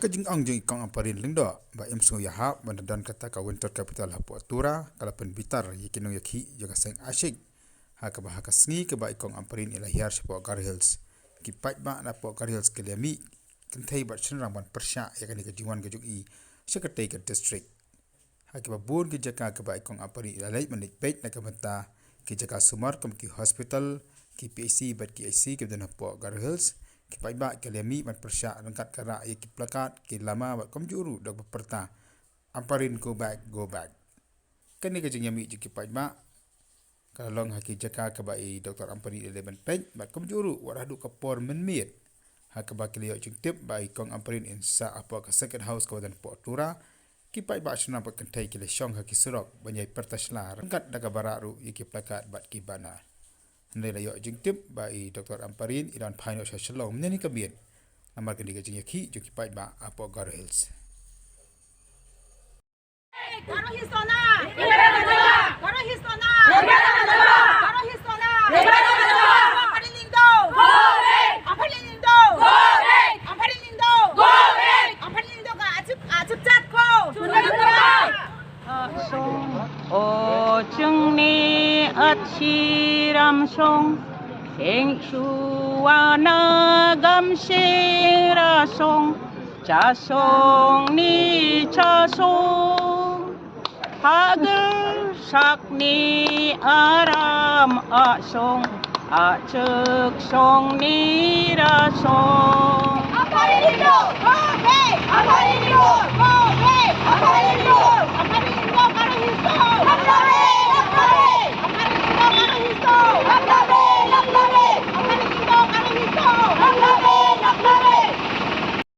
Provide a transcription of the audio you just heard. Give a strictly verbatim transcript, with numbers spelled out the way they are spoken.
Ka jingong jong i Kong Ampareen Lyngdoh ba im sngew ïahap ban da don kata ka winter capital hapoh Tura ka la pynbitar ïa ki nongïakhih jong ka seng Ashik, ha kaba ha ka sngi kaba i Kong Ampareen i la hiar shapoh Garo Hills, ki paidbah napoh Garo Hills ki la mih kynthei bad shynrang ban pyrshah ïa kane ka jingwan ka jong i sha katei ka district. Ha kiba bun ki jaka kaba i Kong Ampareen i la leit ban leit peit na ka bynta ki jaka sumar kum ki hospital, ki P H C bad ki I C kiba don hapoh Garo Hills, ki paidbah ki la mih ban pyrshah ryngkat ka rah ïa ki plakat, ki lama bad kumjuh ruh da kaba pyrta, "Ampareen, go back, go back." Kane ka jingïamih jong ki paidbah ka la long ha ki jaka kaba i Doctor Ampareen i la leit ban peit bad kumjuh ruh wat haduh ka por mynmiet ha kaba ki la ïoh jingtip ba i Kong Ampareen in sah hapoh ka Circuit House kaba don hapoh Tura, ki paidbah shynrang bad kynthei ki la shong ha ki surok ban ïai pyrta sla ryngkat da kaba rah ruh ïa ki plakat bad ki banner. Hynrei la ïoh jingtip ba i Doctor Ampareen i la wan phai noh sha Shillong mynne ka miet namar kane ka jingïakhih jong ki paidbah hapoh Garo Hills. Garo hi sona. Garo hi sona. Garo hi sona. Ampareen Lyngdoh. Ampareen Lyngdoh. Ampareen Lyngdoh. Ampareen Lyngdoh ka achuk, achuk chat ko. Song, o chingni at shiram song, eng shuwa na gam shira song, cha song ni cha song, hagel sak ni aram a song, a chek song ni ra song. Ampareen Lyngdoh, go back! Ampareen Lyngdoh, go back! Ampareen Lyngdoh, Ampareen Lyngdoh, Garo Hills song!